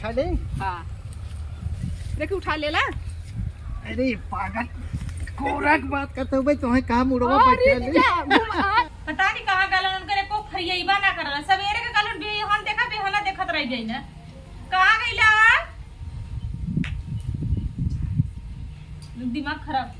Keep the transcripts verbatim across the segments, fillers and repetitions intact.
उठा ले। हाँ। देखी, उठा लेला। अरे पागल, कोरा के बात करत हो भाई, तोहे कहाँ मुड़वा अरे बैठा ले? जा, घुमा। पता नहीं कहाँ गलन उनकर, एको फरियइबा ना करला। सवेरे के गलन बिहान देखा, बिहाना देखत रह गई ना। कहाँ गइला? दिमाग खराब।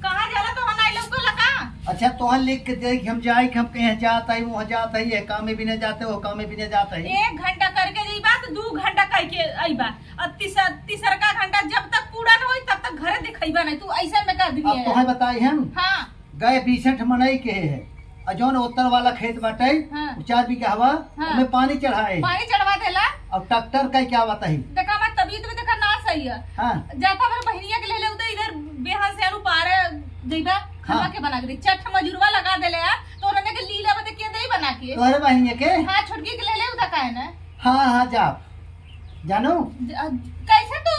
कहाँ जाला तो हम आई लौकला का? अच्छा, तोहन लिख के दे कि हम जाए, कि हम कहीं जात हई, वहाँ जात हई, ये कामे भी नहीं जाते, वो कामे भी नहीं जात हई। एक घंटा करके जइबा तो दू घंटा करके अइबा। अब तीसर-, तीसरका घंटा जब तक पूरा न होई, तब तक घरे दिखइबा नहीं। तू ऐसे में का आदमी अब है? तोहे बताई हम। हाँ। गए बीसठ मनई के है, और जौन उत्तर वाला खेत बाटे, हाँ। उ चार बीघा हवा, हाँ। ओमे पानी चढ़ाए। पानी चढ़वा देला। अब ट्रैक्टर का क्या बताई? देखा, हमार तबीयत भी देखा ना सही है। हाँ। जाता हमारे बहिनिया के ले ले उधर, इधर बेहान से आलू पारे जइबा, खाना हाँ। के बना के दे। चार ठे मजूरवा लगा देले है, तो उन्होंने के लीला बदे के दे बना के। तोहरे बहिनिया के? हाँ, छोटकी के ले ले उधर का है ना। हाँ, हाँ, जा। जानू? ज-, अ, कैसे तू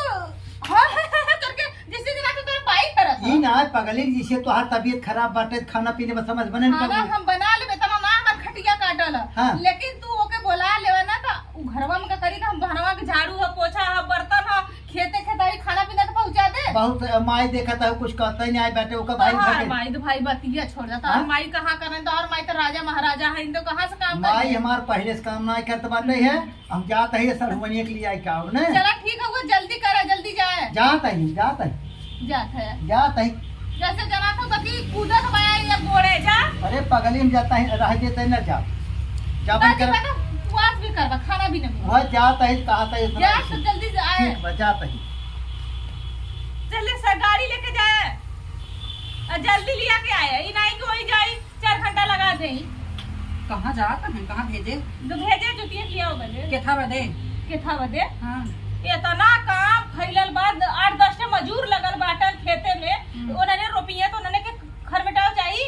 हाँ, हाँ, हाँ, हाँ करके जैसे जना के तोरे पाई करत ई ह। ना पगली, जैसे तोहार तबीयत खराब बाटे, खाना पीने में समझ बने न खाना पगली। हम बना लेबे, तना ना हमार खटिया काटल ह। हाँ। लेकिन तू ओके बोला लेवे ना, त उ घरवा में का करी, त हम बहनवा के झाड़ू ह, पोछा ह, बर्तन ह, खेते खेतारी खाना पीना त पहुँचा दे। बहुत, अ, माई देखत ह, कुछ कहते नहीं, आई बैठे ओकर भाई तोहार भागे। माई तो भाई बतिया छोड़ दे, तोहार हाँ? माई कहाँ करन, तोहार माई तो राजा महाराजा है, इन तो कहाँ से काम माई करी? हमार पहले से काम ना करत बाटे है। हम जात हई सढ़ुवनिया के लिए आई का, ने? चला ठीक है, वो जल्दी करा, जल्दी जाए। जात हई, जात हई। जात है। जात हई। जैसे जना था कति कूदत बा ये गोड़े जा। अरे पगली, हम जात हई, रह जेते न जा। जा बंद कर। बता, उपवास भी करबा, खाना भी नहीं। वह जात हई, कहा था इतना जा, ऐसे। तो जल्दी जाए। ठीक बा, जात हई। चले से गाड़ी लेके जाए। आ जल्दी लिया के आए, ई नहीं कि वही जाई। चार घंटा लगा देई। कहाँ जात हैं, कहाँ भेजे? तो भेजे, जुतिया लिया हो बदे। केथा बदे? केथा बदे? हाँ। इतना काम फैलल बा, आठ दस ठे मजूर लगल बाटन खेते में, हम्म। उन्होंने रोपिया तो उन्होंने के घर में डाल चाही,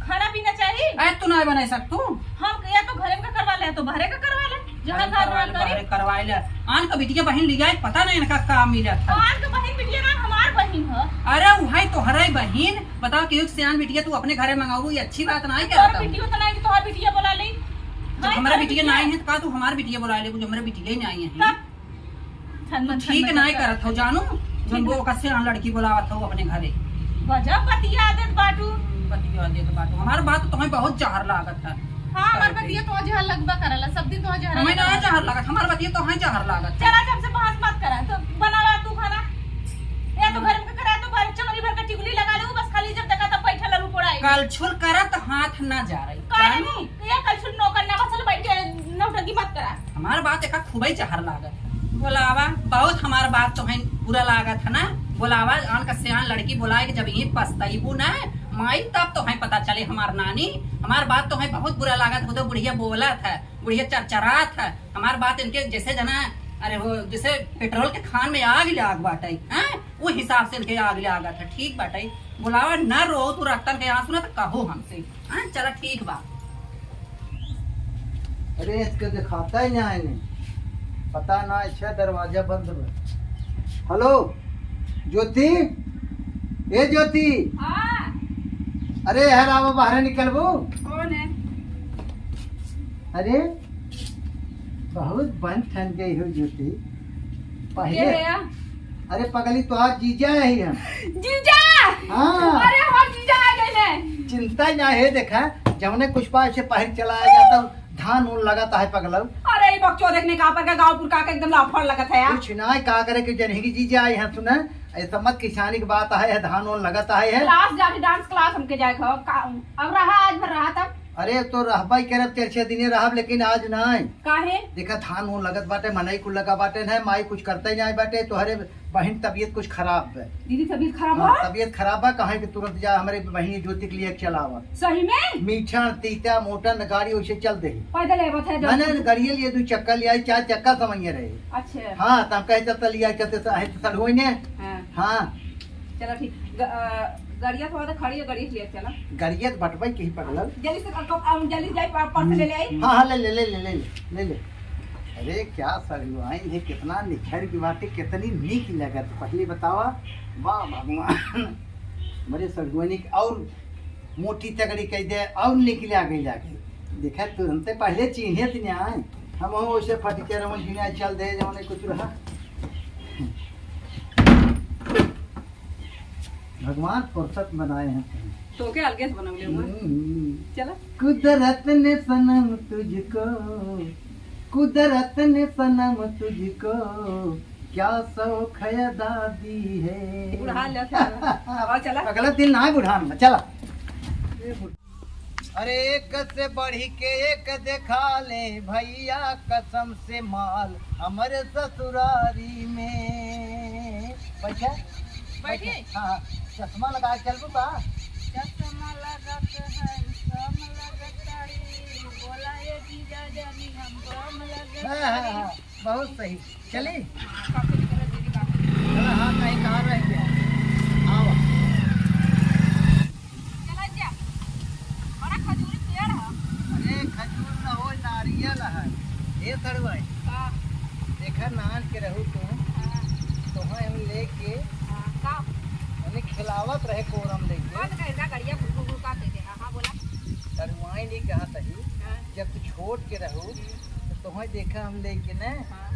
खाना पीना चाही। ऐ तू ना बनाए सकतू? हम या तो घरे में का करवा ले, तो बहरे का करवा ले। जहाँ घर घर करवाइले, बात करी। बाहरे करवाइले। आन का बिटिया बहिन लिया, पता नहीं इनका का मिला था। आन का बहिन बिटिया ना, हमार बहिन ह। अरे, उहै तोहरे बहिन, बताओ, केहू के सियान बिटिया तू अपने घरे मंगाऊ, ये अच्छी बात ना है क्या तोहर बताऊँ? बिटिया तो नहीं, तोहर बिटिया बोला ले। जब भाई, हमरा तोहर बिटिया बिटिया। नहीं है, तो का तू हमार बिटिया बोला ले, जो हमरा बिटिया ही नहीं है। तब? छन तू मन, छन ठीक मन नहीं करत। करत हो, जानू। ठीक जब वो है। ओकर सियान लड़की बोलावत हो अपने घरे। गजब बतिया देत बाटू। बतिया देत बाटू। हमार बात तो तुम्हें बहुत जहर लागत है। हाँ, हमार बतिया तो जहर लगबा करला, सब दिन तो जहर हमें ना लगबा। जहर लागत, हमार बतिया तो है जहर लागत। चला, जब से बहस मत करा, तो बनावा तू खाना। या तो घर में करा, तो बाहर चमड़ी भर का टिकुली लगा ले, बस खाली जब देखा तब बैठल रहू पोड़ाई। कलछुल करत हाथ ना जा रही, काहे जानू? नहीं? ये कलछुल नौकर ना, बस बैठ के नौटंकी मत करा। हमार बात एका खूबे जहर लागत है। बोलावा, बहुत हमार बात तोहें बुरा लागत है ना? बोलावा, आन का सियान लड़की बोलाए के जब ये पछतइबू ना, माई, तब तोहें पता चले हमार नानी। हमार बात तोहें बहुत बुरा लागत है, तो बुढ़िया बोलत है, बुढ़िया चरचरात है। हमार बात इनके जैसे जना, अरे वो जैसे पेट्रोल के खान में आग लाग बाटे, हैं? वो हिसाब से इनके आग लागत है। ठीक बाटे, बोलावा, न रो तू रक्तन के आंसू ना तो कहो हमसे। हाँ, चला ठीक बा। अरे, इसके दिखाता ही ना है, पता ना, अच्छा दरवाजा बंद बा। हेलो, ज्योति, ए ज्योति। हाँ। अरे यार, आवा, बाहर निकलबू। कौन है? अरे, बहुत बन ठन गई हो ज्योति। पहले के है? अरे पगली, तोहार जीजा है हम। जीजा? हाँ। अरे, हमार जीजा आ गए हैं। चिंता ना है, देखा, जवने कुछ पास से पहिर चला आ जाता, धान उन लगाता है पगलऊ। अरे, ई बकचोद देखने का पर का गाँव पुरका के एकदम लाफड़ लगत है यार। कुछ ना है, का करे कि जनही की जीजा आई है, सुना, ऐसा मत किसानी की बात है, धान उन लगाता है। Class जा रही, dance class हमके जाए खो, का, अब रहा, आज भर रहा तब। अरे, तो रहबा ही करब, चार छह दिने रहब, लेकिन आज नाय। काहे? देखा, धान उन लगत बाटे, मनई कुल लगा बाटे, ना माई कुछ करते ही नाय बाटे, तोहरे बहिन तबीयत कुछ खराब बा। दीदी, तबीयत खराब हाँ, बा? तबीयत खराब बा, कहे कि तुरंत जा, हमरे बहिन ज्योति के लिए चलावा। सही में? मीठा, तीता, मोटा, गाड़ी वैसे चल दे। पैदल है, बता दो। ना, ना, गाड़िए लिए दू चक्का ले आई, चार चक्का समझ रहे। अच्छा। हाँ, तो हम कहे चलता लिया, चलते स-, है तो सड़ुआई ने। हाँ। हाँ। चलो ठीक। ग-, अ, गड़िया थोड़ा सा खड़ी है, गड़िया से ले चला। गड़िया तो बटवाई के ही पगलल। जल्दी से, अब, अब जल्दी जाई, पर, पर्स ले ले आई। हाँ, हाँ, ले ले, ले ले, ले ले, ले ले। अरे, क्या सड़ुआइन है, कितना निखर की बाटे, कितनी नीक लगत। पहले बतावा, वाह भगवान, मरे सड़ुआइन की और मोटी तगड़ी कह दे, और निकले आगे जाके। देखा, तुरंते पहले चीन्हे थे न्याय। हम हो उसे फटके रहो, झिना चल दे, जौने कुछ रहा। भगवान फुर्सत बनाए हैं। तो के अलगे से बनौले हुआ। हम्म। चला। कुदरत ने सनम तुझको, कुदरत ने सनम तुझको क्या शौक है अदा दी है। बुढ़ा ले, चला। और चला। अगला दिन ना बुढ़ान में, चला। अरे एक से बढ़ी के एक देखा ले भैया, कसम से माल हमरे ससुरारी में। बैठे? बैठे? हाँ, हाँ। चश्मा लगा के चलबू का? चश्मा लगा के है, कम लगतारी, बोला ये जीजा जानी हम कम लगतारी। हाँ, हाँ, हाँ, बहुत सही। चली? हाँ, कॉपी निकल दीदी, कॉपी। चला, हाँ, कहीं कहाँ रह गया? आवा। चला जा। बड़ा खजूरी पेड़ है। अरे, खजूर न हो, नारियल है। ए सड़ुआई। का? देखा, नान के रहू तू। हाँ। तोहे हम लेके हाँ, का? उन्हें खिलावत रहे कोरम लेके। बंद कर दा, गड़िया घुर घुर घुर का कह दे। हाँ, हाँ, बोला। सड़ुआई नहीं कहा तही। हाँ। जब तू छोट के रहू, हम्म। तो तोहे देखा हम लेके न हाँ।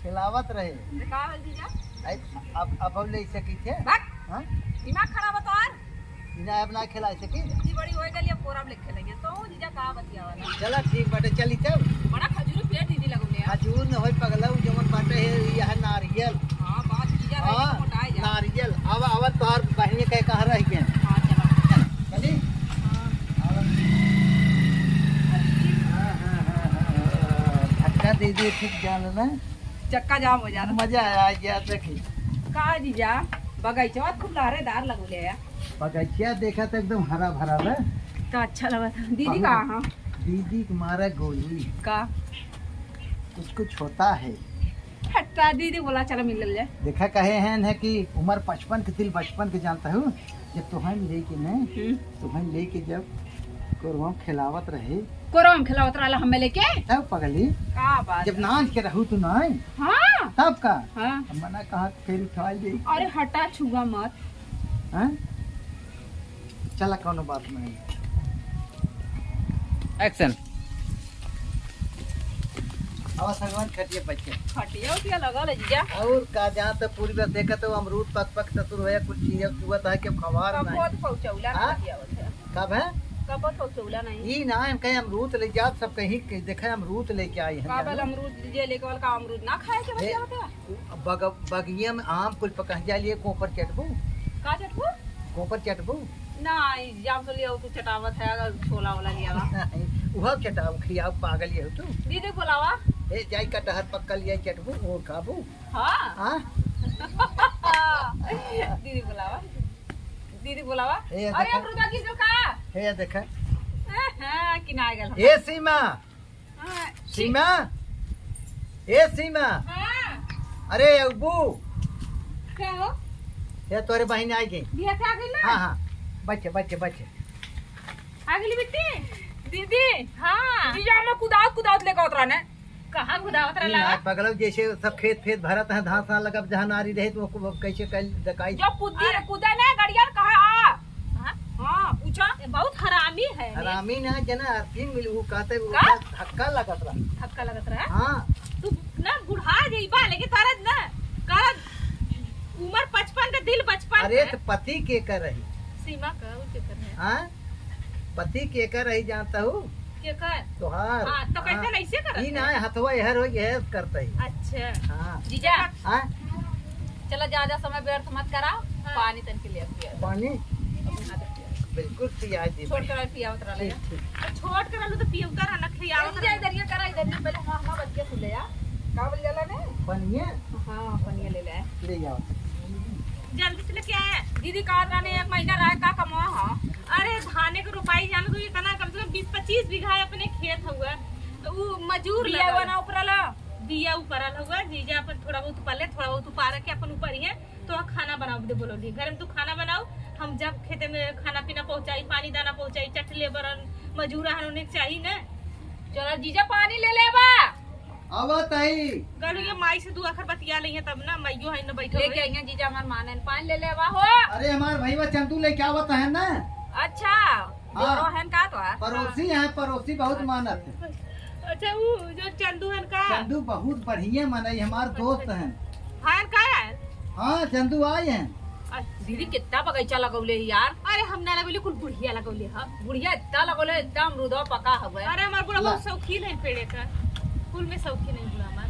खिलावत रहे। तो का होल जीजा? आई, अब, अब हम ले सकी थे? बक! हाँ? दिमाग खराब है तोहार? इन्हें अब ना खिला सकी? इतनी बड़ी हो गई, अब कोरम लेके खेलेंगे। तो जीजा का बतियावा ना? चला ठीक बाटे, चली तब। बड़ा खजूर पेड़ दीदी लगौले है। खजूर न होई पगला, उ जवन बाटे है, यह नारियल। हाँ, बात जीजा रही हाँ, तो मोटाए जा। नारियल। अब, अब तोहार बहिनी कहे कहाँ रह गए? हाँ, चला। चली? हाँ। अब। हाँ, हाँ, हाँ, हाँ, हाँ। धक्का दे दे, ठीक जान ना। चक्का जाम हो जाना। मजा आ गया, देखी। का जीजा, बगैचवा खूब लहरेदार लगौले है। बगैचा देखा तो एकदम हरा भरा बा। तो अच्छा लगा। दीदी बहुत। कहाँ? दीदी के मारा गोली। का? कुछ कुछ होता है। हटा, दीदी बोला, चलो मिल ले। देखा, कहे हैं न कि उम्र पचपन के, दिल बचपन के, जानता हूँ। जब तोहन लेके न, हम्म। तोहन लेके जब कोरवा में खिलावत रहे। कोरवा में खिलावत रहला हमें लेके? तब पगली। का बात जब है? नाच के रहू तू नाई। हाँ। तब का? हाँ। अब मना कहा फिर उठाई दे। अरे हटा, छुआ मत। हाँ? चला, कौनो बात नहीं। Action। अब सगवन खटिया बैठ के। खटिया उटिया लगल है जीजा। और का, जहाँ तक पूरी बात देखा तो अमरूद पक पक ससुर होया, कुछ चीज अब चुआ था कि खवार कबो नहीं। तो पहुँचौला ना हाँ? बतियावत है। कब है? कबो तो पहुँचौला नहीं। ई ना, हम कहे अमरूद ले जात, सब कहीं के देखे अमरूद लेके आई हैं का जानू। बल अमरूद जे लेके वाला का अमरूद ना खाए के ए, बतियावत है? बग-, बगिया में आम कुल पकह जा लिए, कोपर चटबू? का चटबू? कोपर चटबू? ना, ई जाम तो लिया, तू चटावत है, अगर छोला वोला लिया बा। नहीं, उहो चटाऊ, खियाऊ, पागल ये हो तू। दीदी बोलावा। ए, जाई कटहर पक्का लिया, चटबू, वो खाबू। हाँ। हाँ? दीदी बोलावा। दीदी बोलावा। ए, अरे, देखा। अमरूदा की जो का? ए, देखा। हाँ, हाँ, किनाए गल हम। ए, सीमा। हाँ, सीमा, ए सीमा, हाँ। अरे अबू। का हो? ये तोरे बहिन आई गई। बिया के आ गई ना? हाँ, हाँ, बच्चे, बच्चे, बच्चे। आ गई बिट्टी? दीदी। हाँ। जीजा, हमें कुदावत, कुदावत लेके आवत रहने। कहाँ कुदावत ई रहला? ना, पगलौ, जैसे सब खेत फेत भरत है, धान सान लगब, जहाँ नारी रहे, तो वो कैसे कल दकाई? जो कुद्दी, अरे। कुदा ना, गड़िया कहा आ। हाँ? हाँ, पूछा। ये बहुत हरामी है ने। हरामी ना, जना अर्थिंग मिल, वो कहते, वो का? धक्का लगत रहा। धक्का लगत रहा? हाँ। तू ना बुढ़ा गई बा, लेकिन तारा ना, का उम्र पचपन का, दिल बचपन अरे, का। तो पति के कर रही? सीमा का, वो के कर रहे? हाँ? पति के कर रही, जानता हूँ? के कर? तोहार। हाँ, तो कैसे हाँ। नहीं से करत ई ना है? हथवा एहर हो, यह करता ही। अच्छा। हाँ। जीजा। हाँ? चला, ज्यादा समय व्यर्थ मत कराओ, हाँ। पानी तन के लिए पिया। पानी? हाँ, तो पिया। बिल्कुल पिया दे। छोट करा पियावत रहले। ठीक, ठीक। तो छोट करा लो तो पियवता रहला, खियावत ए, रहला। इधर ये करा, इधर ये पहले हमार, हमार बतिया सुन ले यार। का बोल जाला ने? पनिया? हाँ, पनिया ले ले। ले जाओ। जल्दी से लेके आए। दीदी कहत रहने एक महीना रहे का कमवा हा। अरे धाने के रोपाई जानो तो इतना कम से कम बीस पच्चीस बीघा है अपने खेत हुआ। तो उ मजूर बिया लगा। बना ऊपरला। बिया ऊपरल हुआ, जीजा अपन थोड़ा बहुत पाले, थोड़ा बहुत उपार के अपन ऊपर ही है। तो खाना बनाओ दे बोलो ली। घर में तू खाना बनाओ, हम जब खेते में खाना पीना पहुँचाई, पानी दाना पहुँचाई, चट लेबर मजूर हन उन्हें चाहिए ना। चला जीजा पानी ले लेबा। आवत हई। गलू ये माई से दू अखर बतिया लइहे तब ना, माइयो है ना बैठो लेके है। आइए जीजा हमार मानन पानी ले लेबा हो। अरे हमार भईवा चंदू लेके आवत है ना। अच्छा, हाँ। जोड़ो है का तो है? पड़ोसी है, पड़ोसी बहुत अच्छा। मानत है। अच्छा, ऊ जो चंदू हन का? चंदू बहुत बढ़िया मनई, हमार दोस्त हन। हाँ, का यार? हाँ, चंदू आए हैं। अ, दीदी, कितना बगीचा लगौले है यार। अरे, हम ना लगौले, कुल बुढ़िया लगौले ह। बुढ़िया इतना लगौले, इतना अमरूदवा पका हवे। अरे, हमार बुढ़ा ला। बहुत शौकीन है पेड़े का, फूल में शौकीन है बुढ़ा हमार।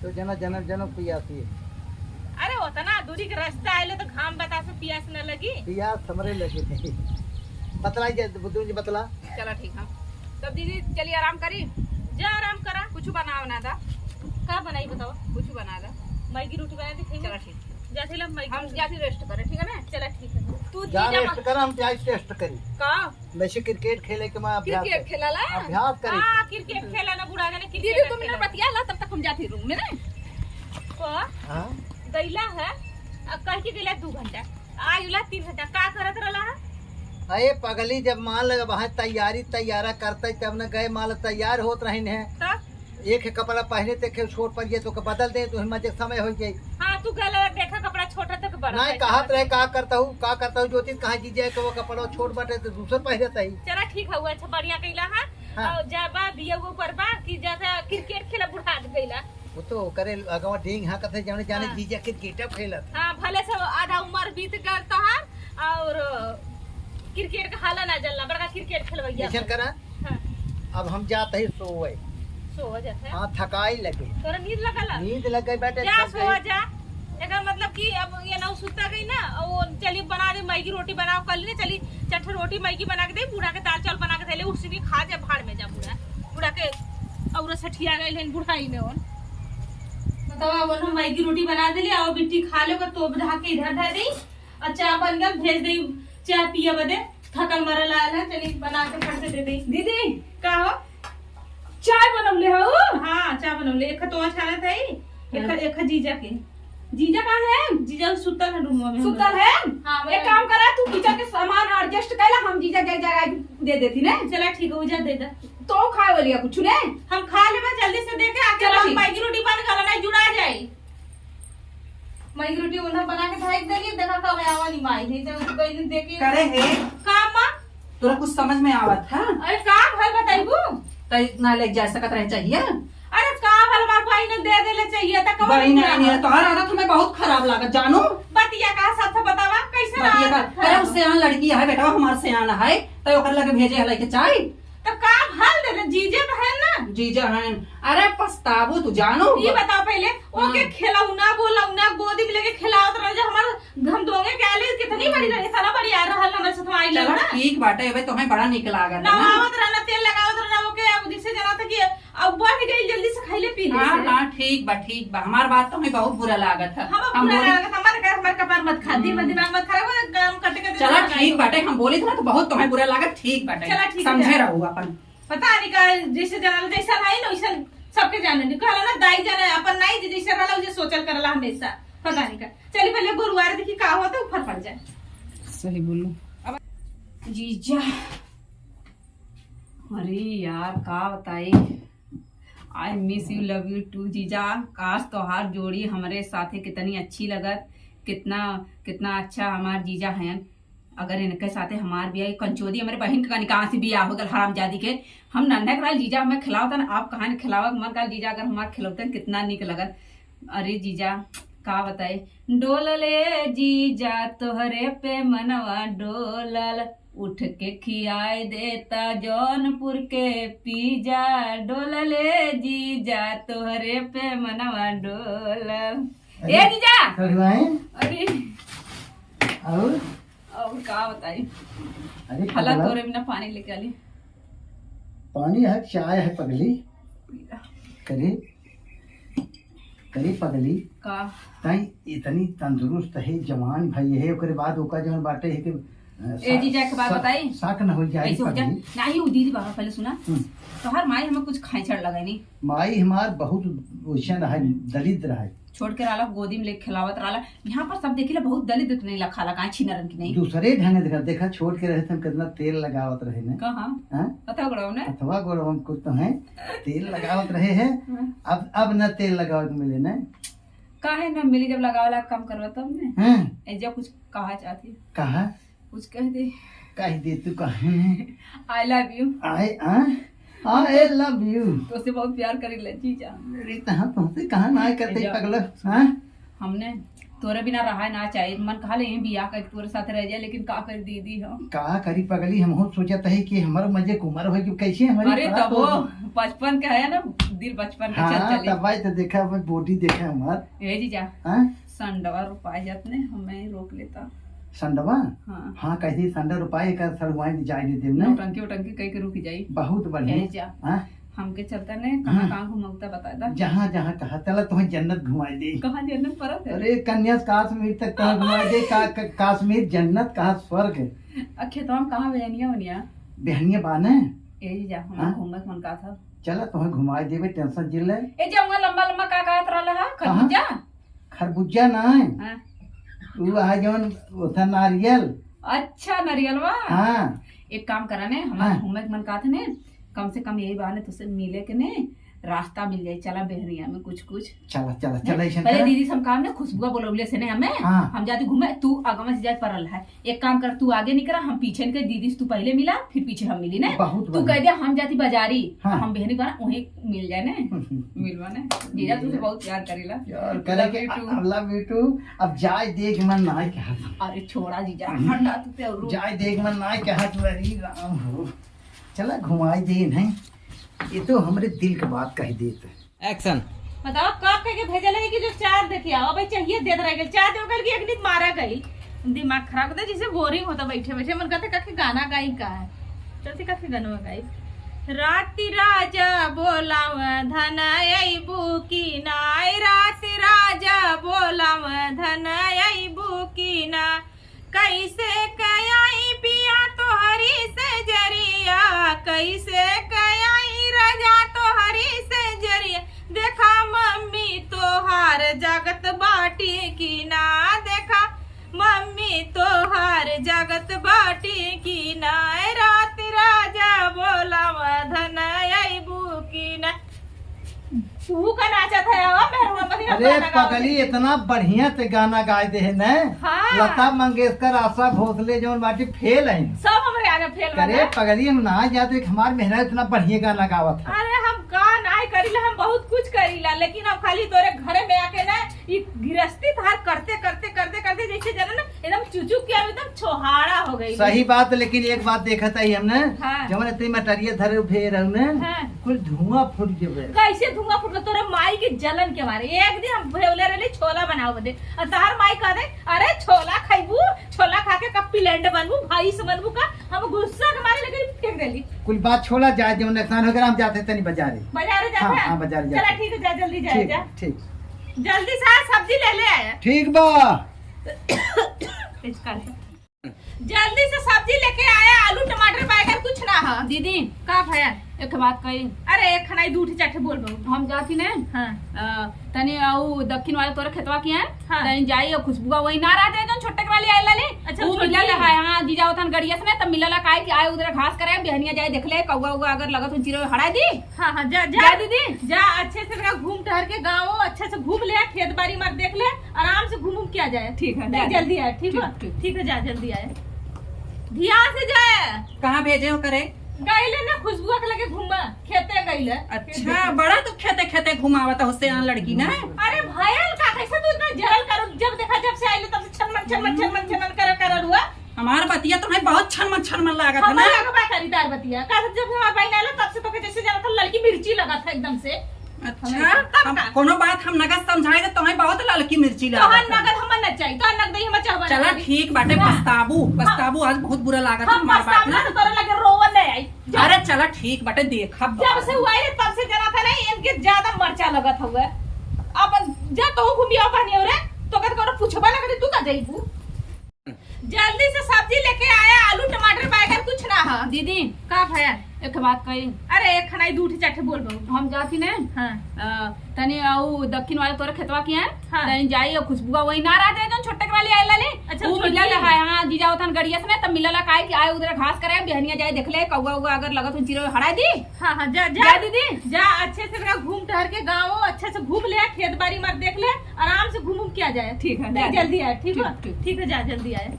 तो जना जन्म जन्म पियासी है। अरे, उतना दूरी के रास्ता आइले तो घाम बतासे पियास न लगी। पियास हमरे लगे थे। बतलाई जे, बुद्धू जी बतला। चला ठीक है। तब दीदी चलिए आराम करी। जा आराम करा। कुछ बनाओ ना दा। का बनाई बताओ? कुछ बना दा। मैगी रोटी बना दी, खाई। चला ठीक। जाती ला मैगी हम रोटी। जाती रेस्ट करे, ठीक है ना? चला ठीक है। तू जा जीजा रेस्ट मत कर, हम जाए टेस्ट करी। का? वैसे क्रिकेट खेले के मैं अभ्यास क्रिकेट कर-, खेला ला? अभ्यास करे हाँ, के। क्रिकेट खेला ना, बूढ़ा जाने दीदी, क्रिकेट दो मिनट खेला। बतिया ला, तब तक हम जाती रूम में ना। को? हाँ? गैला है, अब कह के गैला दू घंटा, आज उला तीन घंटा, का करत रहला है? अरे पगली, जब मान लगा वहाँ तैयारी, तैयारा करते, तब न गए, मान ला तैयार होत रहिन है। तब? एक है कपड़ा पहने थे, खेल छोट पर ये तो के बदल दे, तो हिम्मत एक समय हो जाए। हाँ, तू गल देखा कपड़ा छोटा तक बड़ा नहीं, है। कहत रहे, का करता हूँ, का करता हूँ, ज्योतिष कहाँ जीजे के वो कपड़ा छोट बाटे, तो दूसर पहनत ही। चला ठीक है, वो अच्छा बढ़िया कैला है। हाँ। और जाबा बिया वो करबा कि जैसे क्रिकेट खेला बुढ़ा गईला। वो तो करे अगवा डींग हाँ कथे जाने जाने हाँ। जीजा क्रिकेट खेलत। हाँ, भले से आधा उम्र बीत गल तोहार और क्रिकेट का हाला ना जलना, बड़का क्रिकेट खेलवैया ऐसन बा। करा। हाँ। अब हम जात ही सोवे। सोवा जात है? हाँ, थकाई लगे। तोरा नींद लगला? नींद लग गई बाटे, जा थक सोवा गई। जा। एकर मतलब कि अब ये ना सुता गई ना, और वो चली बना दे, मैगी रोटी बनाओ, कल ने चली चट्ठे रोटी मैगी बना के दे, बूढ़ा के दाल चावल बना के दे ले, उसी में खा जा, भाड़ में जा बूढ़ा। बूढ़ा के और सठिया गई है बुढ़ाई में और। बताओ, अब हम मैगी रोटी बना दे ले, और बिट्टी खा ले, तो ढाक के इधर धर दे, और चाय बन गल, भेज दे, चाय पिया बदे। थकल मरल आयल है, चली बना के फट से दे दे। दीदी, का हो? चाय बनौले हो? हाँ, चाय बनौले। एक तो छानत है, एक, हाँ। एक जीजा के। जीजा कहाँ है? जीजा सुतल है रूम में। सुतल है? हाँ, एक काम करा, तू किचन के सामान एडजस्ट कर ला, हम जीजा के जगह दे देती ने। चला ठीक है, जा दे दे। तो खाए वाली है कुछ ने? हम खा लेबा जल्दी से, दे के आके चला हम ठीक। मैगी रोटी बन गला नहीं जुड़ा जाए। मैगी रोटी उन्हें बना के ढाई देली, देखा कब आवा नी माई, नहीं तो गई देके करे है। का माँ? तोरा कुछ समझ में आवत है? अरे का भल बताइबू? तो इतना ले जा सकत रहे चाहिए। अरे का भल बात भाई ने दे देले चाहिए, त कब बड़ी नहीं है, तोहर आदत हमें बहुत खराब लागत, जानो। बतिया का साथ बतावा, कैसे ना बतिया का, आदत खराब? अरे, उ सियान लड़की है बेटा, हमार सियान है, तो ओकर लगे भेजे हलाई के चाही। तो का भल दे दे, जीजे तो है ना। जीजा हैं। अरे पछताबू तू जानो। ये बताओ पहले, हाँ। ओके खिलौना बोलौना गोदी में लेके खिलावत रहो, जो हमार हम दोगे के आले कितनी बड़ी रही, इतना बड़ी आ रहल हमरे साथ आई चलो ना। ठीक बाटे, अबे तुम्हें बड़ा निक लागत ना है ना। आवत रहना, तेल लगावत रहना, ओके अब जिससे जना था कि अब बढ़ गई, जल्दी से खाई ले पी ले हाँ, से। हाँ, ठीक बा, ठीक बा। हमार बात तुम्हें बहुत बुरा लागत है। हम हम बुरा बोली लागत, हमारे का, हमारे कपार मत खा, दिन में हम्म। दिमाग मत खराब हो, काम करते करते चला दिमाग ठीक खराब बाटे, हम बोली था ना तो बहुत तुम्हें बुरा लागत, ठीक बाटे। चला ठीक है। समझे रहो अपन। पता नहीं का, जैसे जाना, जैसा है ना, वैसा सबके जाने नहीं। कहला ना, दाई जाने, अपन नहीं, जे जैसे रहला, उसे सोचल करला हमेशा। पता नहीं का। चली पहले गुरुवार देखी का होता, ऊपर पड़ जाए। सही बोलू। अब जीजा, अरे यार, का बताई, I miss you, love you too जीजा। काश तोहार जोड़ी हमरे साथे कितनी अच्छी लगत, कितना, कितना अच्छा हमार जीजा हैं। अगर इनके साथे हमार बियाह, कंचोदी हमरे बहिन के कहीं कहाँ से बियाह हो गल हरामजादी के। हम नन्हे करा जीजा हमें खिलावतन, आप कहाँ न खिलावत मन का जीजा, अगर हमार खिलौतन कितना निक लगत। अरे जीजा, का बताई, डोलले जीजा तोहरे पे मनवा डोलल, उठ के खियाए देता जौनपुर के पीजा, डोलले जीजा तोहरे पे मनवा डोलल। अरे, ए जीजा! कढ़ुआए? अरे। और? और का बताई? अरे, हला पगला। तोरे बिना पानी लेके आली। पानी है, चाय है पगली। करे, करे पगली। का? ताई इतनी तंदुरुस्त है, जवान भाई है, ओकरे बाद ओका जौन बाटे है कि, अ, ए सा-, जीजा, एक बात सा-, बताई? साक न हो जाए कैसे हो जाए? पगली। नाही, उ दीदी बाबा पहले सुना। हम्म। तोहार माई हमें कुछ खाई छड़ लगाई नहीं। माई हमार बहुत वैसन है, दलिद्र है। छोड़ के रहला, गोदी में लेके खिलावत रहला। यहाँ पर सब देखिला, बहुत दलित उतने ला खाला, काहे छिनरन की नहीं। दूसरे ढंग देखा, देखा, छोड़ के रहे थे, हम कितना तेल लगावत रहे ने। कहाँ? हाँ? अथवा गोड़वा ने? अथवा गोड़वा में कुछ तो है, तेल लगावत रहे हैं। हाँ। अब, अब न तेल लगावे के मिले ने। काहे न मिली, जब लगावला कम करवा तब ने। हाँ। ए, जब कुछ कहा चाहती। कहा? कुछ कह दे। कह दे तू कहे। I love you। I, हाँ? I love you। तोसे बहुत प्यार करीला जीजा। अरे तहाँ तोहसे कहाँ ना करते ए जा। पगला, हाँ? हमने तोरे बिना रहा ना चाहे, मन कहा ले यहीं बियाह कर तोरे साथ रह जाए, लेकिन का कर दीदी हम? का करी पगली, हम हो सोचत है कि हमार मजे कुमार होई कि कैसे हमारी अरे बात तबो हो। बचपन का है ना, दिल बचपन का चल हाँ, चले। तब भाई तो देखा, अब body देखा हमार। ए जीजा, हाँ? संडवा रुपा जात ने हमें रोक लेता। संडवा? हाँ। हाँ, कैसे संडा रुपा एक सड़वाई जाए दे देम ने। नौटंकी उटंकी कह के रुक जाई। बहुत बढ़िया। ए जा। हाँ? हमके चलता ने, कहाँ हाँ। कहाँ घुमौता बता दा। जहाँ जहाँ कहा, चला तुम्हें जन्नत घुमाई दे। कहाँ जन्नत परत है? अरे कन्या काश्मीर तक कहाँ घुमाई दे, का, का, काश्मीर जन्नत कहाँ स्वर्ग। आ खेतवा में कहाँ बेहनिया उनिया? बेहनिया बाने। ए जा, हम हाँ? घूमे के मन का था। चला तुम्हें घुमाई देबे, tension जिन ले। ए जा, वहाँ लंबा लंबा का कहत रहला हा? कहाँ? खरबूजा? खरबूजा ना है। हाँ। उ आ जौन ओथा नारियल। अच्छा, नरियलवा। हाँ। एक काम करा ने, हमार हाँ। घूमे के मन कहत ने, कम से कम यही बहाने तुसे मिले के ने, रास्ता मिल जाई। चला बेहनिया में कुछ कुछ। चला, चला, हैं? चला, ऐसा पहले करा। दीदी से हम काम ने, खुशबुआ बोलौले से ने हमें, हाँ। हम जाती घूमे, तू आगवा से जाए परल है। एक काम कर, तू आगे निकला, हम पीछे निकल, दीदी से तू पहले मिला, फिर पीछे हम मिली ने। बहुत तू बढ़िया। कह दे हम जाती बाजारी, हाँ। हम बेहनी बना वहीं मिल जाए ने। मिलवा ने। जीजा तुसे बहुत प्यार करीला। प्यार करे के, love you too। I love you too। अब जाए देख मन ना कहत। अरे छोड़ा जीजा, हटा तू ते और रुक। जाए देख मन ना कहत, अरे राम हो। चला घुमाई दे नहीं, ये तो हमरे दिल के बात कह देत है। Action। बताओ कब कह के भेजल है कि जो चार देखे आओ, भाई चाहिए देत रह गइल, चार देव गइल कि एक नींद मारा गई। दिमाग खराब होता, जैसे boring होता बैठे बैठे, मन करता काके गाना गाई का है, चलती काके गाना गाई। राति राजा बोलाव धन अइबू की ना, राति राजा बोलाव धन अइबू की ना। कैसे कयाई पिया तोहरी से जरिया, कैसे कयाई राजा तोहरी से जरिया। देखा मम्मी तोहार जगत बाटी की ना, देखा मम्मी तोहार जगत बाटी की ना। राति राजा बोलाव धन अइबू की ना। तू का नाचत है, ओ मेहरुआ मत अरे गाना गाओ। पगली, इतना बढ़िया ते गाना गाए दे है ने। हाँ। लता मंगेशकर, आशा भोसले जौन बाटी फेल है। सब हमरे आगे फेल बा अरे ना। पगली, हम ना जाते कि हमार मेहरा इतना बढ़िया गाना गावत है। अरे हम का नाय करीला, हम बहुत कुछ करीला, लेकिन हम खाली तोरे घरे में आके ना ई गृहस्थी तहार करते करते करते करते जैसे जाने ना एकदम चुचुक के एकदम छोहाड़ा हो गई। सही बात, लेकिन एक बात देखत आई हमने, हाँ। जवन इतनी मटरिया धरे उठे रहू ने, हाँ। कुल धुआं फूट जेबे। कैसे धुआं फूट? तोरे माई के जलन के मारे। एक दिन हम भेवले रहली छोला बनावे बदे, और तहार माई कह दे, "अरे छोला खइबू, छोला खा के कब पिलंड बनबू, भैंस बनबू का?" हम गुस्सा के मारे लेकिन फेंक देली। कुल बात छोड़ा, जाए जवन नुकसान हो गया, हम जाते तनी बाजारे। बाजारे जाते हाँ, हैं? हाँ, बाजारे चला जाते। ठीक है, जा जल्दी जाए, ठीक, जा। ठीक। जल्दी से आ, सब्जी ले ले आया। ठीक बा। इसका जल्दी से सब्जी लेके आया, आलू, टमाटर, बैगन कुछ ना है। दीदी, का भया? एक बात कही। अरे, एक खनाई दू ठे चार ठे बोल बहू। हम जाती ने। हाँ। अ, तनी आऊ दक्षिण वाले तोरे खेतवा की है। हाँ। तनी जाई और खुशबुआ वही ना रहते हैं, जो छोटे वाली आए लाली। अच्छा, वो छोटी। मिलल है, हाँ, जीजा होतन गड़िया से ने, तब मिलल है, काहे कि आए उधर घास करे, बिहनिया जाए देख ले, कौआ उआ अगर लगत हो चिरवे हड़ा दी। हाँ, हाँ, जा, जा। जा दीदी। जा, अच्छे से मेरा घूम टहर के गाँव, अच्छे से घूम ले, खेत बारी मत देख ले, आराम से घूम घूम के आ जाए। ठीक है, नहीं, जा। जल्दी आए, ठीक ठीक, है? ठीक। ठीक है, जा, जल्दी आए। ध्यान से जाए। कहाँ भेजे हो करे? गईले ना खुशबुआ के लगे घूमा, खेते गईले। अच्छा, बड़ा तू खेते खेते घुमावत हो से लड़की ना। अरे भयल का, कैसे तू इतना जरल करो? जब देखा जब से आइले तब से छनमन, छनमन, छनमन, छनमन कर, कर हुआ। हमार बतिया तुम्हें बहुत छनमन छनमन लागत है ना? हमार लगबा करी तार बतिया। का जब हमार बहिन आइला तब से तोके जैसे जाना था ललकी मिर्ची लगा था एकदम से। अच्छा, तब हम का? कोनो बात हम नगद समझाए तो तुम्हें बहुत ललकी मिर्ची लागत तोहर है। नगद हमर न चाहिए, तोहर नगद ही हमर चाहबा चला ना करी। ठीक बाटे, हाँ। पछताबू, हाँ। पछताबू, आज बहुत बुरा लागत है हम हमार बात पछताबू ना। ना तो तोरा लगे रोवन नहीं आई। जा। अरे चला ठीक बाटे, देखब जब से हुआ है तब से जना था नहीं, इनके ज्यादा मरचा लगत हुआ। अपन जा तो घूमिया पानी हो रे, तो कत कोनो पूछबा ना करे, तू का जाइबू? जल्दी से सब्जी लेके आया, आलू, टमाटर, बैगन कुछ ना है। दीदी, का भया? एक बात कही। अरे, एक खनाई दू ठे चार ठे बोल बहू। हम जाती ने। हाँ। अ, तनी आऊ दक्षिण वाले तोरे खेतवा की है। हाँ। तनी जाई और खुशबुआ वही ना रहते हैं, जो छोटे वाली आए लाली। अच्छा, वो छोटी। मिलल है, हाँ, जीजा होतन गड़िया से ने, तब मिलल है, काहे कि आए उधर घास करे, बिहनिया जाए देख ले, कौआ उआ अगर लगत हो चिरवे हड़ा दी। हाँ, हाँ, जा, जा। जा दीदी। जा, अच्छे से मेरा घूम टहर के गाँव, अच्छे से घूम ले, खेत बारी मत देख ले, आराम से घूम घूम के आ जाए। ठीक है, नहीं, जा। जल्दी आए, ठीक ठीक, है? ठीक। ठीक है, जा, जल्दी आए।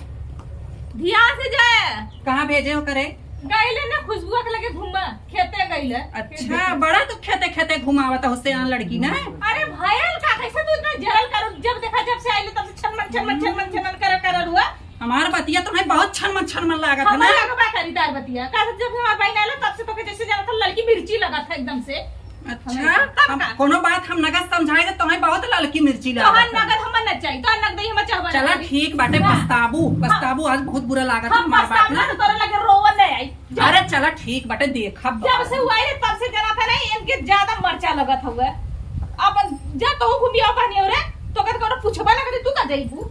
ध्यान से जाए। कहाँ भेजे हो करे? गईले ना खुशबुआ के लगे घूमा, खेते गईले। अच्छा, बड़ा तो खेते खेते घुमावत हो से लड़की ना। अरे भयल का, कैसे तू इतना जरल करो? जब देखा जब से आइले तब से छनमन छनमन छनमन छनमन कर कर हुआ। हमार बतिया तो नहीं बहुत छनमन छनमन लागत है ना। हमार लगबा करी तार बतिया। का जब से हमार बहिन आइले तब से तोके जैसे जाना था लड़की मिर्ची लगा था एकदम से। अच्छा, तब हम का? कोनो बात हम नगद समझाए तो तुम्हें बहुत ललकी मिर्ची तोहर लागत है। नगद हमर न चाहिए, तोहर नगद ही हमर चाहबा चला ना करी। ठीक बाटे, हाँ। पछताबू, हाँ। पछताबू, आज बहुत बुरा लागत है हम हमार बात पछताबू ना। ना, तो तोरे लगे रोवन नहीं आई। जा। अरे चला ठीक बाटे, देखब जब से हुआ है तब से जना था नहीं, इनके ज्यादा मरचा लगत हुआ। अपन जा तो घूमी आओ बहनी रे, तो कर कोनो पूछबा ना करी, तू का जाइबू?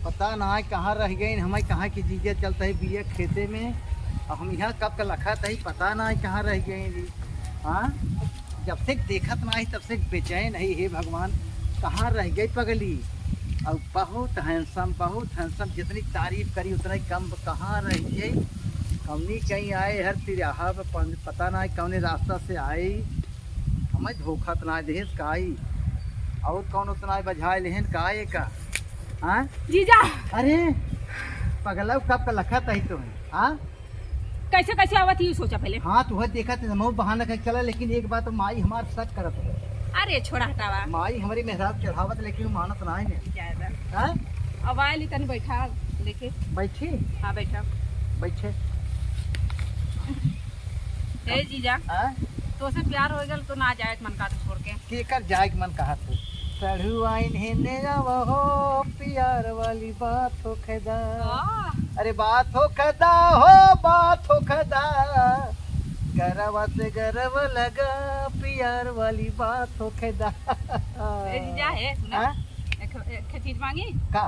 पता ना है कहाँ रह गई, हमें कहाँ की जीजा चलता है बिया खेते में। अब हम यहाँ कब का लखा तही, पता ना है कहाँ रह गई री। हाँ, जब से देखत ना है तब से बेचैन है। हे भगवान, कहाँ रह गई पगली? अब बहुत हैंडसम, बहुत हैंडसम, जितनी तारीफ करी उतना ही कम। कहाँ रह गई? हमनी कहीं आए हर तिरहा पे पहुँच-, पता ना है कौने रास्ता से आई। हमें धोखा तो ना देस का आई? और कौन उतना बझाए लेहन का आए का? हाँ? जीजा। अरे, पगला कब का लखत है तुम? हाँ? कैसे, कैसे आवत ही, सोचा पहले। हाँ, तुहे देखा थे, हम बहाना कर चला, लेकिन एक बात, माई हमार शक करत है। अरे, छोड़ा, हटावा। माई हमारी मेहराब चढ़ावत, लेकिन वो मानत ना है ने। ज्यादा। हाँ? अब आए ली, तनी बैठा लेके। बैठी? हाँ, बैठा। बैठे। ए जीजा, हाँ? तोसे प्यार हो गल तो ना जाए के मन का तो छोड़ के। केकर जाए के मन कहा तू? चढ़ू आइन हेने आवा हो, प्यार वाली बात हो खैदा। वाह। अरे बात हो खैदा हो, बात हो खैदा। गरवा से गरव लगा, प्यार वाली बात हो खैदा। ए जीजा, हे, सुना? हाँ? एक, एक ठे चीज मांगी? का?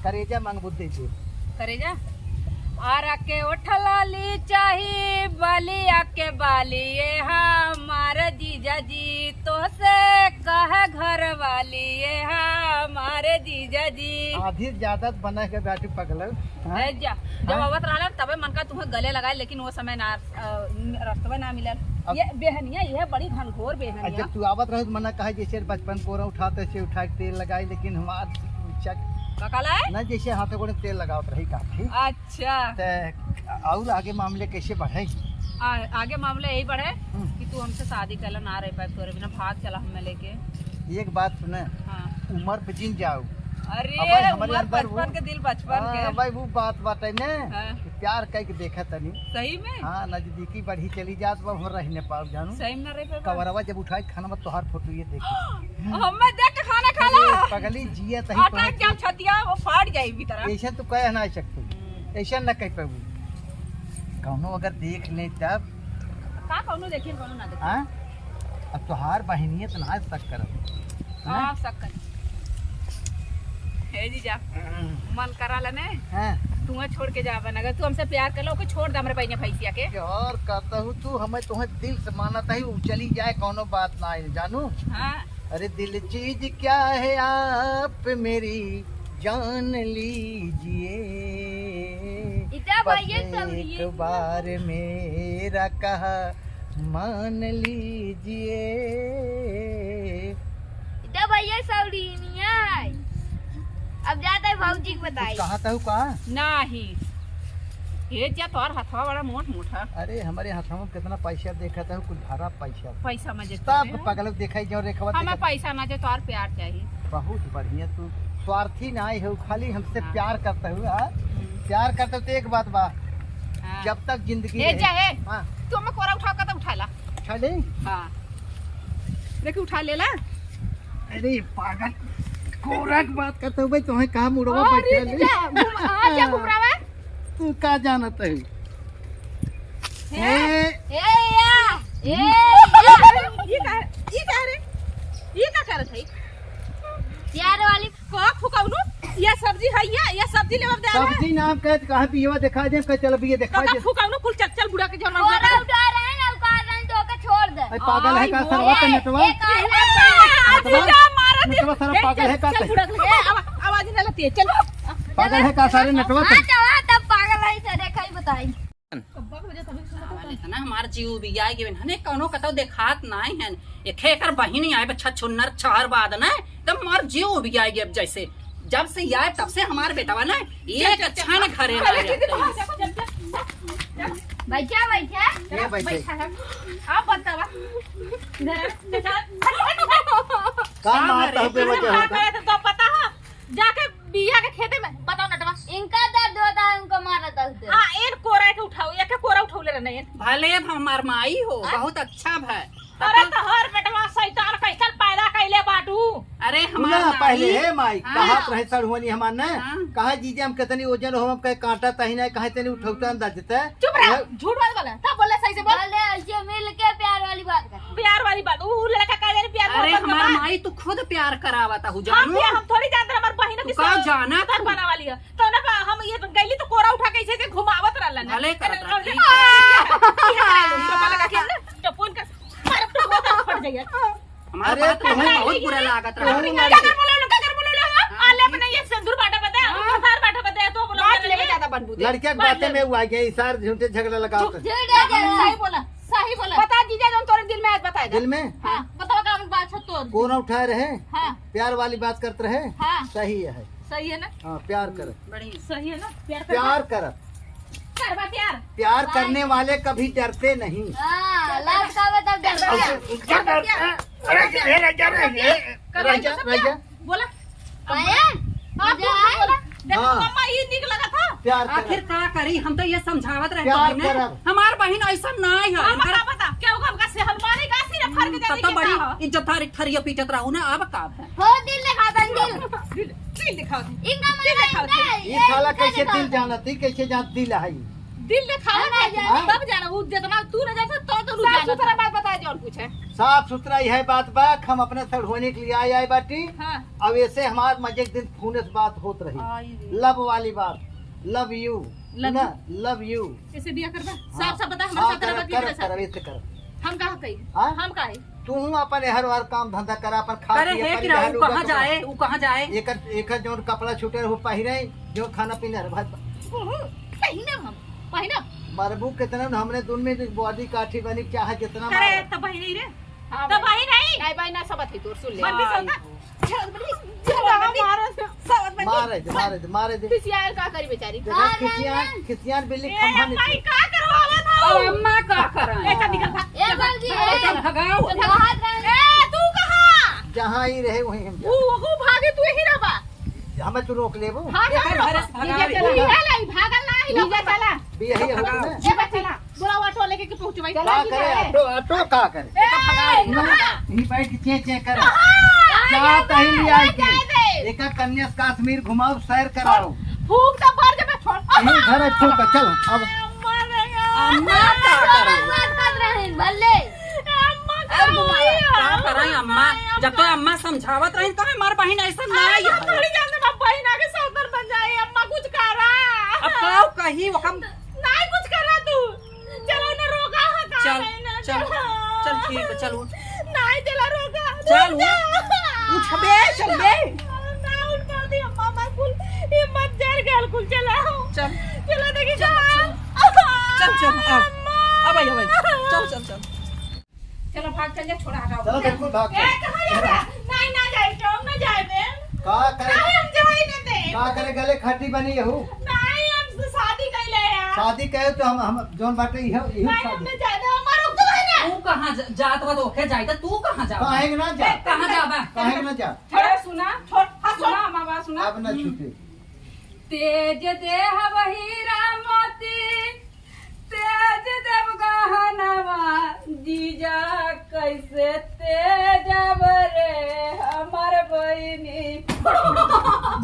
करेजा मांगबू दे दे। करेजा? आरा के ओठ लाली चाही, बलिया के बाली, ये हमार जीजा जी, तोहसे कहे घर वाली, ये हमार जीजा जी। आधी ज्यादा बना के बैठी पगलऊ। हाँ? ए जा, जब हाँ? आवत रहला तबे मन का तुम्हें गले लगाए, लेकिन वो समय ना, अ, रस्तवे ना मिलल। अब ये बेहनिया, ये बड़ी घनघोर बेहनिया। जब तू आवत रहे तो मना कहे जैसे बचपन कोरा उठाते से उठा के तेल लगाई, लेकिन हमार चक का कहला है? ना जैसे हाथ गोड़े तेल लगावत रही काफी। अच्छा। ते और आगे मामले कैसे बढ़े? आ, आगे मामले यही बढ़े हम्म। कि तू हमसे शादी कर ला, ना रह पाए तोरे बिना, भाग चला हमें लेके। एक बात सुने, हाँ। उम्र पे जिन जाओ। अरे, अब भाई, हमारे उम्र अंदर वो बचपन के, दिल बचपन हाँ, के। भाई, वो बात बाटे ने हाँ। कि प्यार कई के देखा तनी। सही में? हाँ, नजदीकी बढ़ी चली जात, अब हम रह न पाओ, जानू। सही में ना रह पाओ। कवरवा जब उठाई, खाना में तोहार फोटो ये देखी। हमें देख के खाना खा ला। अरे, पगली जिया तही अटक पहुंच जाओ गई। छतिया, वो फाट जाई भीतर। ऐसे तो कह ना सकते। हम्म। ऐसे न कह पाबू। कौनो अगर देख ले तब। का कौनो देखिए, कौनो ना देखिए। हाँ? अब तोहार बहिनिये तो ना शक करत। हाँ, हाँ? शक कर। हे जीजा, हम्म। मन करा ला ने? हाँ। तू छोड़ के जाबे ना, अगर तू हमसे प्यार कर लो, ओके छोड़ दे हमरे बहिनिया भैंसिया के। प्यार करता हूँ तू, हमें तुम्हें दिल से मानता ही, वो चली जाए, कौनो बात ना है, जानू। हाँ। अरे दिल चीज क्या है आप मेरी जान लीजिए, इतना बस भैया सब एक लिए। बार मेरा कहा मान लीजिए। इतना भैया सौरीनिया है। अब जाता है भौजी के बताई। कुछ कहा था का? नहीं। ये जा तोर हथवा बड़ा मोट मोट है। अरे हमारे हथवा में कितना पैसा देखा था, कुछ भरा पैसा। पैसा में जे सब तोरे। पागल देखा ही जो रेखवा हमें देखा। पैसा ना जे तोर प्यार चाहिए। बहुत बढ़िया, तू स्वार्थी ना है, खाली हमसे हाँ। प्यार करता हुआ। हम्म। प्यार करता तो एक बात बा, हाँ। जब तक जिंदगी ए रहे। चाहे हाँ। तू हमें कोरा उठाओ का तो उठा ला। उठा ले। हाँ। देखी उठा लेला। अरे पागल, कोरा के बात करते हुए तुम्हें कहाँ मुड़वा अरे बैठे ले? जा, घुम-, हाँ, जा घुमरावा। तू का जानत है? हे, हे। ए या, ए या। ये का, ये का रे? ये का करत है? प्यार वाली का फुकौनू? ये सब्जी है, ये, ये सब्जी लेवा दे रहा है। सब्जी नाम कहे तो कहाँ पियवा दिखा दे, कहे चल पिए दिखा तो दे। फुकौनू कुल चल, चल बुढ़ा के जौन कोरा उठा रहे हैं ना, उतार रहे हैं तो ओके छोड़ दे। अरे पागल है का सरवा का नेटवा? ए, ए, ए, नेटवा? जीजा मारा दे। नेटवा सारा ए, पागल चल, है का चल तै? बुढ़ा के, ए, आवा-, आवाज ना लेती है, चल। पागल है का सारे नेटवा हाँ, तै? चला, तब पागल है, इसे देखा ही बताई। कब्बा के वजह से अभी सुनत आवा होता। लेता ना, हमार जीव उबियाई गए हने, कौनो कतौ देखात नाई हन। एखे एकर बहिनी आए, बच्चा छुन्नर छहर बाद ना, तब हमार जीव उबियाई गए। अब जैसे जब से आए तब से हमार बेटवा ना एक क्षण घरे ना रहते। बैठा, बैठा। ये बैठे। बैठा है। आप बतावा। इधर, इधर। का मारत हो बेवजह का? करे तो पता है? जाके बिया के खेते में बताओ नटवा। इनका दर्द होता है, उनको मारत होते। हाँ, एक कोरा के उठाओ, एक कोरा उठौले रहने। भले अब हमार माई हो, हाँ? बहुत अच्छा भा। अरे तोहर बेटवा शैतान कैसन पैदा कैले बाटू? अरे हमार सुना, पहले माई। हे माई, हाँ। कहत रहे सड़हुआनी हमार ने, हाँ। कहा जीजे हम कितनी ओजन हो, हम कहे कांटा तही नहीं, कहे तनी उठौता अंदाज देते। चुप रह, वह झूठ मत बोले। तब बोले सही से बोल। बोले ऐसे मिल के प्यार वाली बात कर। प्यार वाली बात, उ लड़का कह रहे प्यार अरे मोहब्बत हमार बा। माई तू खुद प्यार करावत हूँ हाँ, जानू। प्यार हम थोड़ी जानते, हमार बहिन तू की का सब जानत हूँ? बना वाली है। तो ना का हम ये गैली तो कोरा उठा के ऐसे ऐसे घुमावत रहलन। भले करत रहती। आ, ये करा लो, चप्पल लगा के ना, चप्पल का, मार, तो बहुत फट जाइए। हमारे अरे बात तुम्हें, बहुत बुरा लागत रहा। तुम्हें क्या कर बोलो, क्या कर बोलो, हाँ? हाँ, आले अपने ये सिंदूर बाटा बता, हाँ। उधार बाटा बता, तो बोलो, बात ले लेके ज्यादा बनबू दे। लड़किया के बात बातें ले। में वो आ गया, इशार झूठे झगड़ा लगाओ झूठ, कर। झूठ, झूठ, सही बोला, सही बोला। बता जीजा, जो तोरे दिल में आज बता दे। दिल में? हाँ, बताओ का बात है तोर। कोरा उठाए रहे? हाँ। प्यार वाली बात करत रहे? हाँ। सही है। सही है ना? हाँ, प्यार कर। बढ़िया। सही है ना? प्यार कर। प्यार कर। करवा प्यार। प्यार करने वाले कभी डरते नहीं। हाँ, लाज का आवे तब डरते हैं। अरे, ए, रह जा, रह जा, ए, रह जा, रह जा। बोला। पायल, हाँ, बोल, बोल। देखो, हाँ। मम्मा, ई निक लगा था। प्यार कर। आखिर का करी? हम तो ये समझावत रहे प्यार तोहने। करब। हमार बहिन ऐसा ना है। हाँ, इनकर बता, बता। क्या होगा? हमका से हनुमानी का सिर्फ फर्क हम्म, जाने तब तो के बड़ी का हो? इज्जतदार एक थरिया पीटत रहू ना, अब का है? हो, दिल दिखा दे, दिल। दिल, दिल दिखाओ। इनका दिल दिखाओ। मारा इनका, ये ये साला इनका कैसे दिखाओ। दिल जानत ही, कैसे जानत दिल है? दिल दिखाओ हाँ, ना, जाने। हाँ। तब जाना, वो जितना तू ना जानता, तो, तो साफ जानता। सुथरा बात बताए, जौन पूछे। साफ सुथरा यह बात बा, हम अपने सड़हुआनी के लिए आए, आए बाटी। हाँ। अब ऐसे हमार मजे के दिन फोन से बात होत रही। आई रे। Love वाली बात, love you, love ना, you। Love you। ऐसे बिया करबा? हाँ। साफ साफ बता, हमारे हाँ, साथ करब, रहबा कि करब, मेरे साथ? करब, ऐसे करब। हम कहा कही? हाँ? हम काहे? तू अपन हर वार काम धंधा करा, अपन खा अरे पी, हे अपन किरा, उ कहाँ जाए, उ कहाँ जाए? एकर, एकर जौन कपड़ा छूटे हो पहिरे, जो खाना पीना रहे, भाई। ओहो, पहिनब हम, पहिनब। मरबू कितना न, हमने दुन में body काठी बनी, चाहे जितना अरे, मारो। त बहिनी रे, हाँ त भाई। बहिनी। नहीं भाई, ना सबत है तोर, सुन ले। बंदी हाँ, सब ना। मारे दे, मारे दे, मारे दे। खिसियाल का करी बेचारी? देखा, खिसियान, खिसियान बिल्ली ए, खंभा में भाई, का करवावत हो? अब अम्मा का करा? ए, चल निकल, भाग। ए, चल, भाग। भौजी, ए, चल, ए, भगाओ। चल, भाग। ए, तू कहाँ? जहाँ ही रहे, वहीं हम वो, वो भागे, तू यहीं रहबा। हमें तू रोक लेबू? भाग, एकर भाग। घर से भगावे। ले चला। ले लाई, भागल ना, ही लोग चला। बियही हो गया। ए, बच्चा, बोला, ऑटो लेके के पहुंचवाई। का करे? ऑटो, ऑटो का करे? ए, ना, ना। यहीं बैठ के चें चें करे। कहाँ? जा, तहीं ले आई के। जाए दे। एका कन्या काश्मीर घुमाओ, सैर कराओ। फूक तो भर जब छोड़। यहीं घर है, फूक, चल, अब। अम्मा रे यार। अम्मा का करे? बात कर रहे हैं, भले। अम्मा अब घुमाओ। का करे अम्मा? जब तो अम्मा समझावत रही, तो हमार बहिन ऐसा ना आई है। थोड़ी जान दे, बहिन आगे सौतर बन जाए, अम्मा कुछ करा। अब का कही, वो कम नाहीं कुछ करा तू। चलो ना, रोका है का चल, नहीं ना, चल, चलो। चल, ठीक है, चल उठ। नाहीं, चलो, रोका। चल उठ। जा। उठ बे, चल बे। ना उठ पाती, अम्मा, अम्मा, कुल, ये मत जर गल, कुल, चला। चल। चला, देखी, चल, चला। चल। चल, चल, आ। अम्मा। अब आई, अब आई। चल, चल, चल। चलो भाग, चल जा, छोड़ा, हटाओ। चलो, बिल्कुल भाग, ए, चल। कहाँ जा रहा? नहीं, ना जाए, क्यों ना जाए बे? का करे? नहीं, हम जाए नहीं दे। का करे, गले खटी बनी यहू? नहीं, हम तो शादी कर ले यार। शादी करे तो हम, हम जोन बाटे इहो, इहो नहीं, शादी। हमने जाए दे, हमारा तो है ना। तू कहाँ जा-, जात बा तो ओके जाए, तो तू कहाँ जाबा? काहे के ना जा? ए, कहाँ जाबा? काहे के ना जा? छोड़, सुना, छोड़, हाँ, सुना, सुन। माँ बात सुना। अब ना छूटे। तेज देहब हीरा मोती, तेज देब गहनवा, जीजा कैसे तेजब रे हमर बहिनी।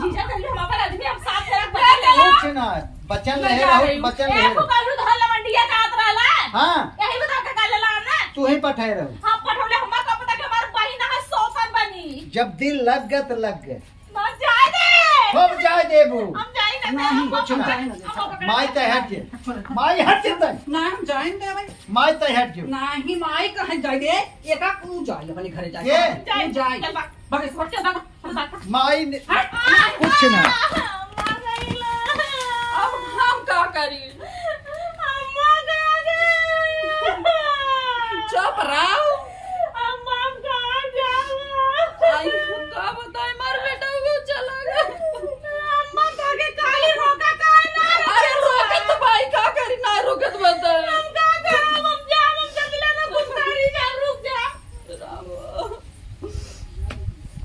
जीजा कहियो हम अपन आदमी हम साथ में रख बचा ले। कुछ ना, बचन ले रहे जा रहो, रही हूँ। बचन ले ए, रहो। फुकालू धल लवंडिया जात रहला। हाँ। यही बता के काले लाना। तू ही पठाए रहो। हम पठौले, हमरा का पता कि हमार बहिन है सौतन बनी। जब दिल लग गया तो लग गया। ना जाए दे। खूब जाए देबू। हम जाए ना दे। नहीं, हम कुछ ना। जाए ना दे। हम पकड़ माई तय हट जे। माई हट जे तय। ना, हम जाए ना दे भाई। माई तय हट जे। नहीं, माई कहाँ जाए दे? एका तू जाए, अपने घरे जाए। के? तू जाए। चल भाग। भाग, छोड़ के भाग, छोड़ भाग। माई ने हट। कुछ ना। मार गई ला। अब हम का करी?